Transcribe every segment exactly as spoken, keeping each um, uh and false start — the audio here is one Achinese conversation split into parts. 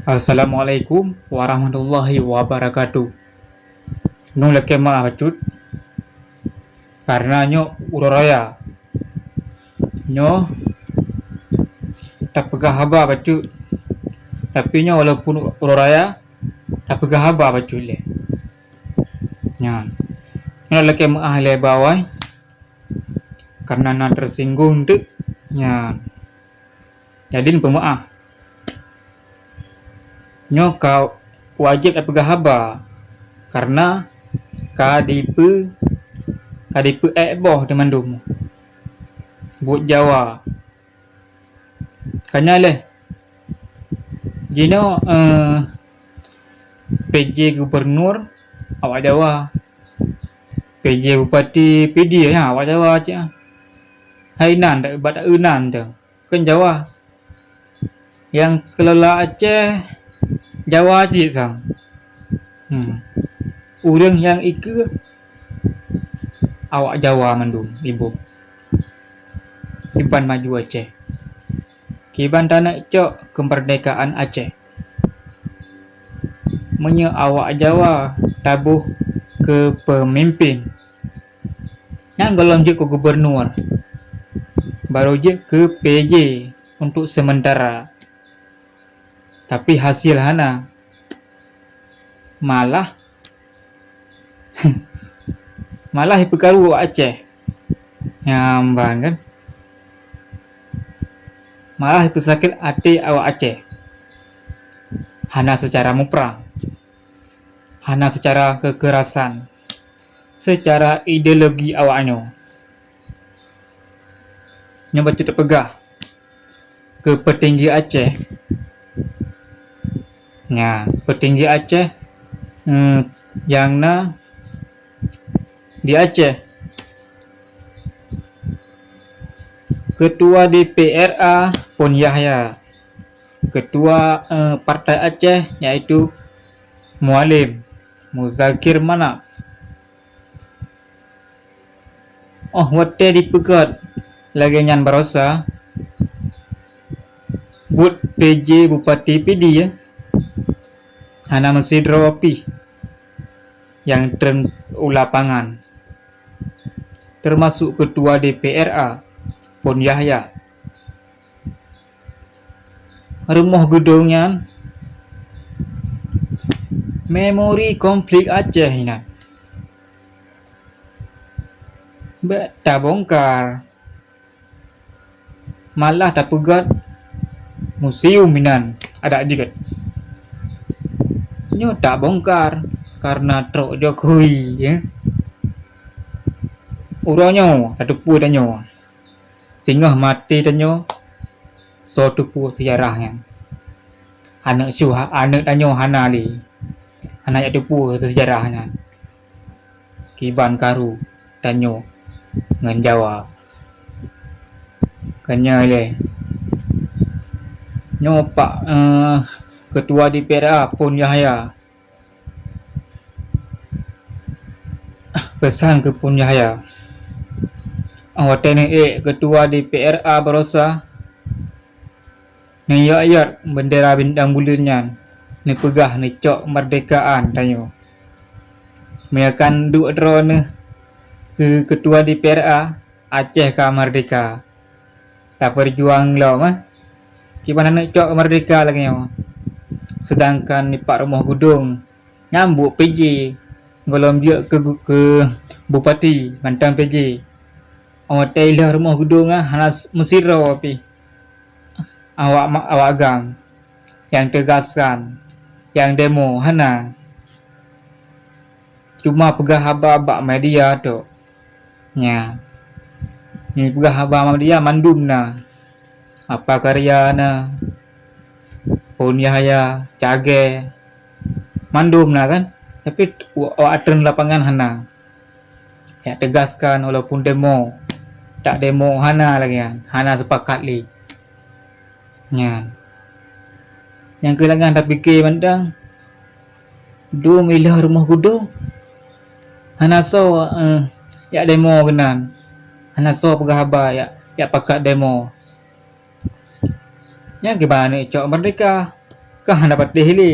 Assalamualaikum warahmatullahi wabarakatuh. Nyoe lakée meu'ah bacut, karena nyoe uroe raya. Nyoe tapeugah haba bacut, tapi nyoe walaupun uroe raya, tapeugah haba bacut lé. Nyan, nyoe lakée meu'ah lé bawai, karena na tersinggung teuk. Nyan. Jadi neupeumaah. Nyoe ka wajéb tapeugah haba, karena ka dipeu-, ka dipeu-ék boh teumandum buet Jawa. Kanya leh. Jinoe, eh, P J gubernur awak Jawa. P J bupati P D ya awak Jawa cit. Hai nan tak bat tak nan tu. Kan Jawa. Yang kelola Aceh Jawa cit sang. Hmm. Ureuëng nyang ikeue awak Jawa mandum iboh. Kiban maju Aceh. Kiban taneuk cok keumeurdekaan Aceh. Meunyoe awak Jawa taboh keu peumimpin, nyan gohlom jeuet keu gubernur, barô jeuet keu P J untuk sementara. Tapi hasil hana. Malah, malah ipeukaru awak Aceh. Nyamban kan? Malah ipeusakét até awak Aceh. Hana seucara muprang, hana seucara keukerasan, seucara ideologi awak nyoe. Nyoe bacut tapeugah keu peutinggi Aceh. Nyan, peutinggi Aceh, eh, nyang na di Aceh. Ketua D P R A Pon Yahya. Ketua, eh, Partai Aceh yaitu Mualem Muzakir Manaf. Oh watée dipeugét lagée nyan barosa, buet P J bupati P D ya, hana meusidroe pih nyang treun u lapangan, teumasuk ketua D P R A Pon Yahya. Rumoh geudong nyan memori konflik Aceh inan. Bék tabongkar, malah tapeugét museum inan adak jeuet. Nyoe tabongkar karena trok Jokowi, ya. Uroe nyoe tateupeue tanyoe. Singoh maté tanyoe, soe teupeue seujarah nyan. Aneuk syuha-, aneuk tanyoe hana lé, hana jak teupeue seujarah nyan. Kiban karu tanyoe ngon Jawa. Kanya ilée nyoe pak, eh, ketua D P R A Pon Yahya. Peusan keu Pon Yahya. Watée neuék ketua D P R A barosa, neuyot-yot beundera bintang buleuen nyan, neupeugah neucok keumeudekaan tanyoe. Meunyo kan duek droeneuh keu ketua D P R A, Aceh ka meurdeka. Tapeujuang lom, eh. Kiban aneuk cok meurdeka lagée nyoe. Seudangkan nibak rumoh geudong, nyambok P J, gohlom jeuet keu, keu bupati mantong P J. Óh watée ilheueh rumoh geudong, ah, hana s-, meusidroe pih awak ma-, awak GAM nyang teugaskan, nyang demo, hana. Cuma peugah haba bak media tok. Nya. Nyan peugah haba media mandum na. Apa Karya na, Pon Yahya, Cagée, mandum na kan. Tapi t-, wa-, awak treun lapangan hana. Jak teugaskan walaupun demo, tak demo hana lagée nyan, hana seupakat lé. Nyan. Nyang keu lagée nyan tapike mantong, dum ilheueh rumoh geudong, hana soe, eh, jak demo keunan, hana soe peugah haba jak, jak pakat demo. Nyan kiban aneuk cok meurdeka. Ka hana patéh lé.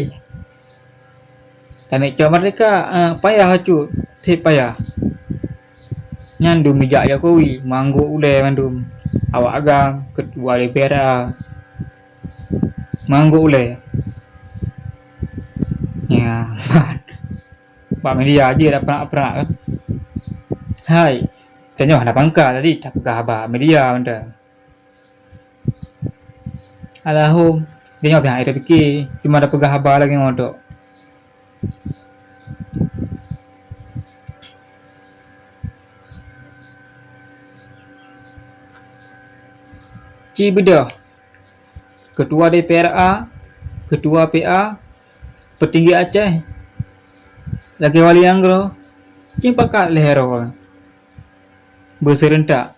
Taneuk cok merdeka, eh, payah bacut, seb payah. Nyan dum jijak Jokowi, meuanggô ulèe mandum. Awak agam, ketua D P R A. Meuanggô ulèe. Ya, bak media jih tapeurak-peurak kan. Hai, tanyoe hana pangkat, jadi tapeugah haba media mantong. Alahom, tanyoe teuh hana tapike, cuma tapeugah haba lagèe nyoe tok. Ci beudôh, ketua D P R A, ketua P A, peutinggi Aceh, lagèe wali nanggroe, ci pakat lhèe droe beuseurentak.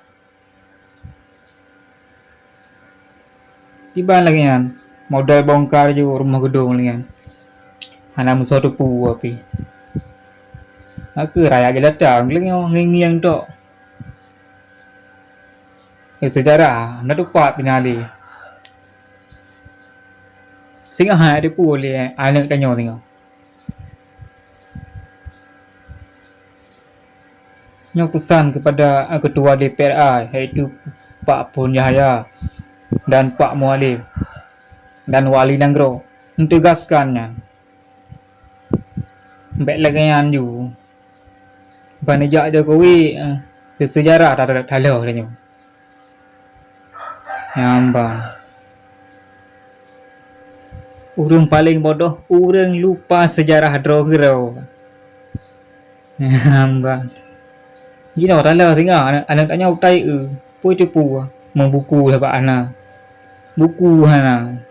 Kiban lagèe nyan, modal bongkar ju rumoh geudong lagèe nyan. Hana meusoe teupeu pih. Nakeuh rakyat jelata lagèe nyoe ngieng-ngieng tok. Eh, seujarah na teupat pih na lé. Singoh hana teupeu lé aneuk tanyoe singoh. Nyoe peusan keupada, eh, ketua D P R A, yaitu Pak Pon Yahya dan Pak Mualem dan wali nanggroe, neutegaskan nyan. Bèk lagèe nyan ju. Ban neujak Jokowi, eh, seujarah ta-, ta-, taloh tanyoe. Nyan ban. Ureueng paleng bodoh, ureueng lupa seujarah droe keudroe. Nyan ban. Jinoe taloh singoh aneuk, aneuk tanyoe utai eu, peue teupeu, meubuku sabak hana. Buku hana.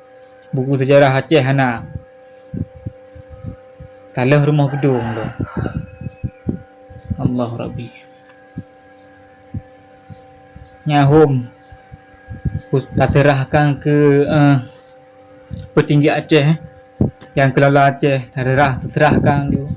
Buku seujarah Aceh hana. Taloh rumoh geudong tu. Allah Rabbi. Nyan hom. Us-, taseurahkan keu, eh, peutinggi Aceh, nyang kelola Aceh, taseurah, taseurahkan ju.